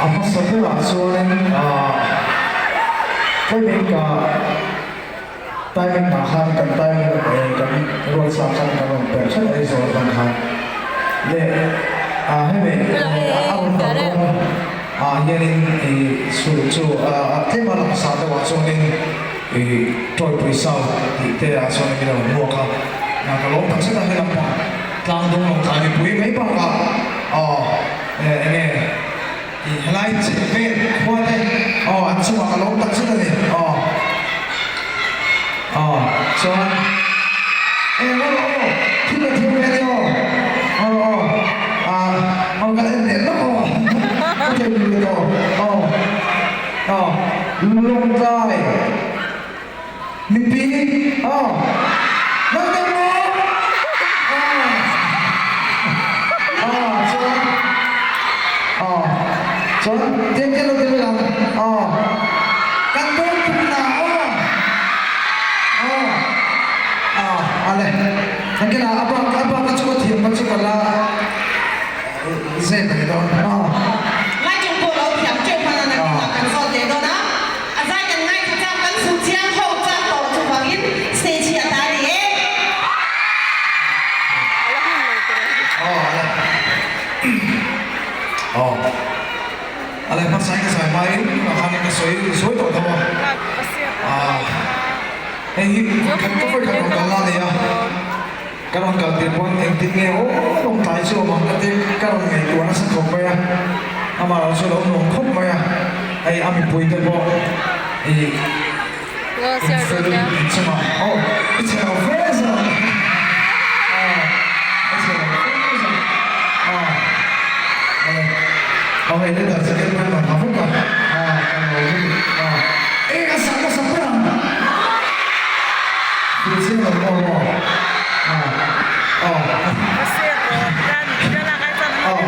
A hmasa berah chuanin timing ka timing ah khan kan timing kan ruatsa khan kan rawn per hret a Aizawl atang khan leh hemi a rawn kal kawng ah hianin ih chu chu tlem a langsar deuh ah chuanin ih Tawipui South tih te ah chuan min rawn hmuak a ka lawm takzet a helam pang tlang dawng lo tlai mipui mai bakah aw eng nge ih helai chheh vel khua te aw an chungah ka lawm takzet a ni aw aw chuan eng aw aw thil a thiam ve a ni aw aw aw ah aw ka en leh lawk aw ka thei lutuk aw aw aw lawngtlai. Mipi aw nan deuh maw? Aw aw chuan aw chuan tiang tiang lo ti mai ang aw kan dawn tum na aw aw. Nakinah a bak a bak chu ka thiam kha chu ka la zep a ni dawn a. Ngai chung pawh lo thiam teuh hman a nakinah kan zawt leh dawn a. A zai kan ngaithla chak kan fuh chiang ho chak tawh chuvangin stage hi a ta ni e. Aw a la hmasa in ka zai hmain tunah khanin ka sawi sawi tawh tho a. Hei hi kan ka vawi khat rawn kal la a ni a, ka rawn kal tir pawn engtin nge aw rawn tlai chu awm ang ka ti ka rawn ngaihtuah nasa khawp mai a, amah erawh chu a lo nuam khawp mai a, hei a mipui te pawh ih in fel in chungah aw i chhe lo fe zawk aw i chhe lo fe zawk aw awle aw hei leather jacket pawh in rawn ha vek a aw ka lo lutuk aw. Eng a sak hmasa ber ang? Hrilh chiang lo maw maw? Aw aw aw